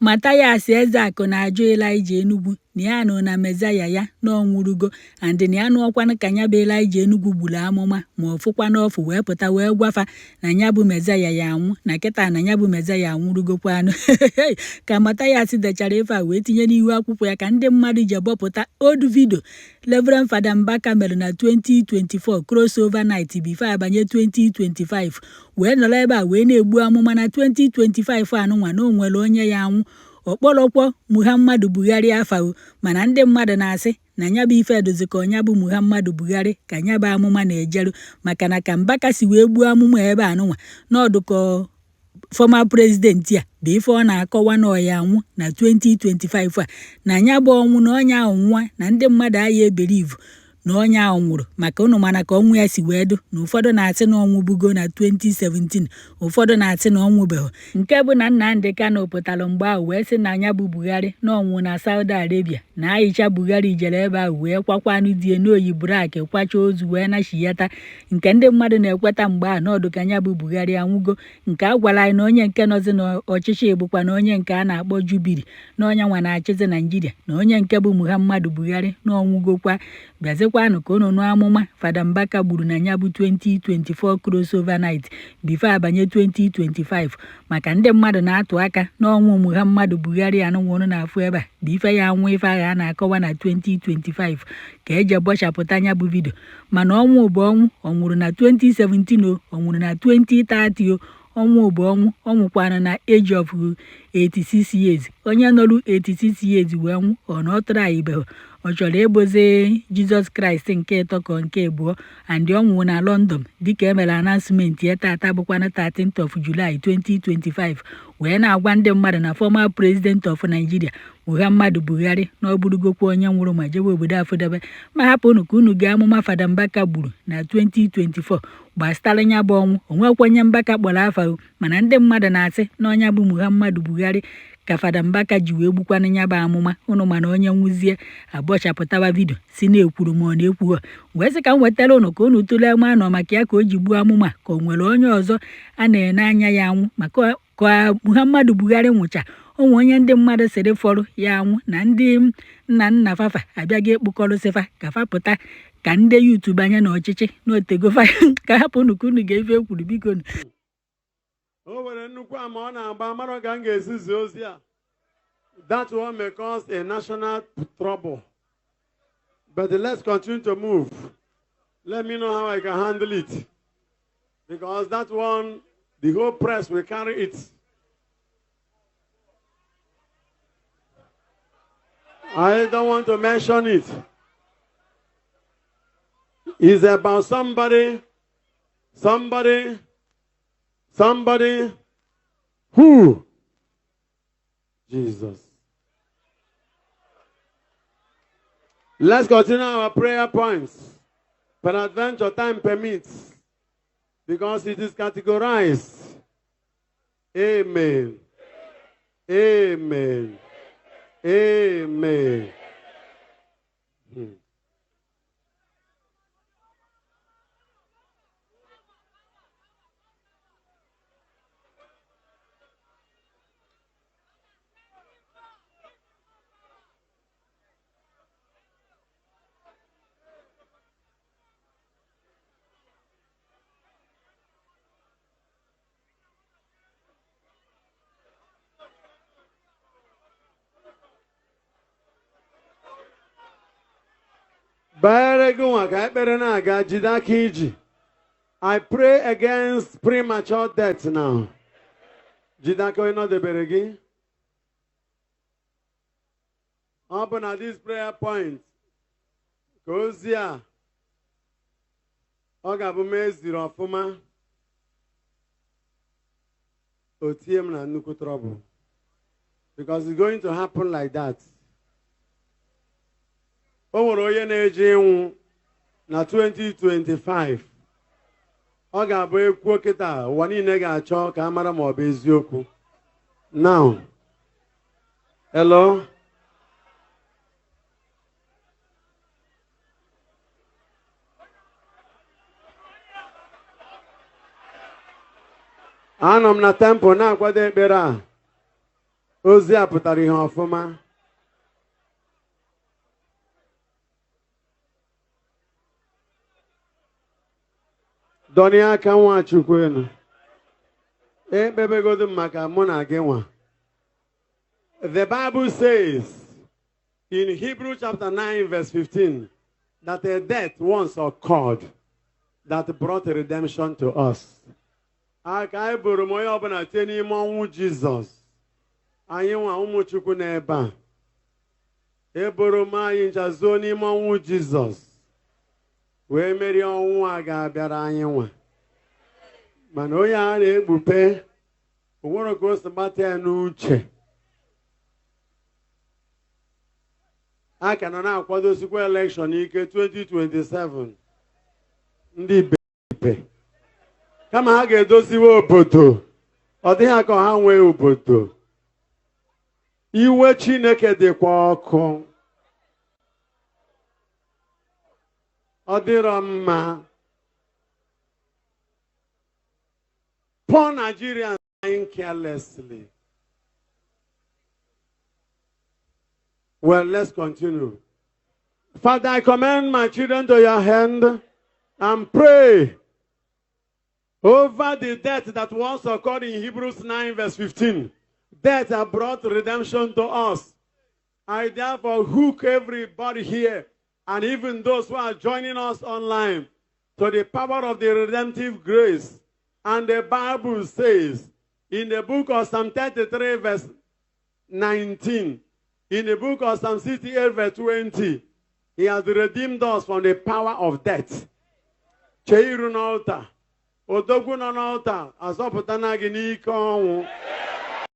Mathias Ezeaku na-ajụ Elijah Enugwu na ya nụ na Mezaya ya na ọ nwụrụgo and na ya nụọkwanụ ka nya bụ Elijah Enugwu gburu amụma ma ọ fụkwa n'ọfụ wee pụta wee gwa fa na nya bụ Mezaya ya anwụ na kịta na nya bụ Mezaya anwụrụgokwanụ. Ka Mathias dechara ife a wee tinye n'ihu akwụkwọ ya ka ndị mmadụ ji bọpụta old video Reverend Fada Mbaka mere na 2024 crossover night before abanye 2025 wee nọrọ ebe a wee na-egbu amụma na 2025 anụnwa na o nwere onye ya anwụ. Ọkpọrọkwọ Muhammadu Buhari afa o, mana ndị mmadụ na-asị na nya bụ ife dozi ka ọnya bụ Muhammadu Buhari ka nya bụ amụma na-ejeru, maka na ka Mbaka si wee gbuo amụma ebe anụnwa n'ọdụ ka former president a bụ ife ọ na-akọwa na ọ ya anwụ na 2025 a, na nya bụ ọnwụ na onye ahụ nwa na ndị mmadụ aya ebelieve na onye ahụ nwụrụ, maka ụnụ mana ka ọnwụ ya si wee dụ na ụfọdụ na-asị na ọnwụ bugo na 2017, ụfọdụ na-asị na ọnwụ beghị. Nke bụ na Nnamdi Kanu pụtara mgbe ahụ wee sị na nya bụ Buhari na ọnwụ na Saudi Arabia, na Aisha Buhari jere ebe ahụ wee kwakwanụ die n'oyi brak kwacha ozu wee nachiyata, nke ndị mmadụ na-ekweta mgbe ahụ n'ọdụ ka nya bụ Buhari anwụgo. Nke a gwara anyị na onye nke nọzi n'ọchịchị bụkwa na onye nke a na-akpọ Jubiri na onye nwa na-achịzi Naijiria, na onye nke bụ Muhammadu Buhari na ọnwụgokwa. Bịazikwanụ ka unu nụ amụma Fada Mbaka gburu na ya bụ 2024 crossover night before abanye 2025, maka ndị mmadụ na-atụ aka n'ọnwụ Muhammadu Buhari anụnwụrụ na-afụ ebe a bụ ife ya anwụ ife agha a na-akọwa na 2025 ka eje bọchapụta ya bụ video. Mana ọnwụ bụ ọnwụ, ọ nwụrụ na 2017 o, ọ nwụrụ na 2030 o, ọnwụ bụ ọnwụ. Ọ nwụkwana na age of 86 years. Onye nọrụ 86 years wee nwụ, ọ na ọ tụrụ anyị beghị, ọ chọrọ ịbụzi Jizọs Kraịst nke ịtọ ka nke abụọ. And ọ nwụrụ na London dịka e mere announcement ya tata bụkwana 13th of July 2025, wee na-agwa ndị mmadụ na former president of Nigeria Muhammadu Buhari na ọ bụrụgokwa onye nwụrụ ma jebe obodo afụdebe. Ma hapụ unu ka unu gee amụma Fada Mbaka gburu na 2024 gbasara nya bụ ọnwụ. O nwekwa onye Mbaka kpọrọ afa o, mana ndị mmadụ na-asị na ọnya bụ Muhammadu Buhari ka Fada Mbaka ji wee gbukwanụ nya bụ amụma. Unu mana onye nwụzie abọchapụtawa video si na-ekwuru ma ọ na-ekwughọ, wee sị ka m wetara unu ka unu tụlee ma nọ maka ya ka o ji gbuo amụma, ka o nwere onye ọzọ a na-ene anya ya anwụ, maka ka Muhammadu Buhari nwụcha onwe onye ndị mmadụ sịrị fọrọ ya anwụ na ndị nna nna fafa abịaghị ekpokọrọsịfa ka fa pụta ka ndị youth banye n'ọchịchị n'otegofa. Ka hapụ unu ka unu ga-efe ekwuru, biko. O nwere nnukwu ama ọ na-agba mara ka m ga-esi zie ozi a. That one may cause a national trouble. But let's continue to move. Let me know how I can handle it. Because that one, the whole press will carry it. I don't want to mention it. It's about somebody, somebody, somebody who? Jesus. Let's continue our prayer points. Peradventure time permits, because it is categorized. Amen. Amen. Amen. Banyere gị nwa ka ekpere na-aga jide aka iji. I pray against premature death now. Jide aka onye nọdebere gị. Ọ bụ na this prayer point ka ozi a ọ ga-abụ m eziri ọfụma, o tie m na nnukwu trouble, because it's going to happen like that. O nwere onye na-eje ịnwụ na 2025, ọ ga-abụ ekwuo kịta ụwa niile ga-achọ ka a mara ma ọ bụ eziokwu. Now, hello? Anọ m na temple na-akwado ekpere a. Ozi a pụtara ihe ọfụma. Dọnie aka Nwachukwu elu. Ekpebegodu m maka mụ na gị nwa. The Bible says in Hebrews chapter 9 verse 15 that a death once occurred that brought redemption to us. Aka anyị bụrụ m onye ọbụla tie n'ime ọnwụ Jizọs. Anyị nwa ụmụ Chukwu n'ebe a. Eboro m anyị ncha zuo n'ime ọnwụ Jizọs. Wee merie ọnwụ a ga-abịara anyị nwa. Mana onye a na-ekpupe, o nwere ka o si gbata ya n'uche. A ka nọ na-akwadosikwa elekshọn ike 2027. Ndị ibe kama ha ga-edoziwe obodo, ọ dịghị ka ha nwee obodo. Iwe Chineke dịkwa ọkụ. Ọ dịrọ mma. Poor Nigerians dying carelessly. Well, let's continue. Father, I commend my children to your hand and pray over the death that once occurred in Hebrews 9 verse 15. Death that brought redemption to us. I therefore hook everybody here and even those who are joining us online to the power of the redemptive grace. And the Bible says in the book of Psalm 33 verse 19, in the book of Psalm 68 verse 20, he has redeemed us from the power of death. Chee iru n'altar. Odogwu nọ n'altar azọpụtana gị n'ike ọnwụ.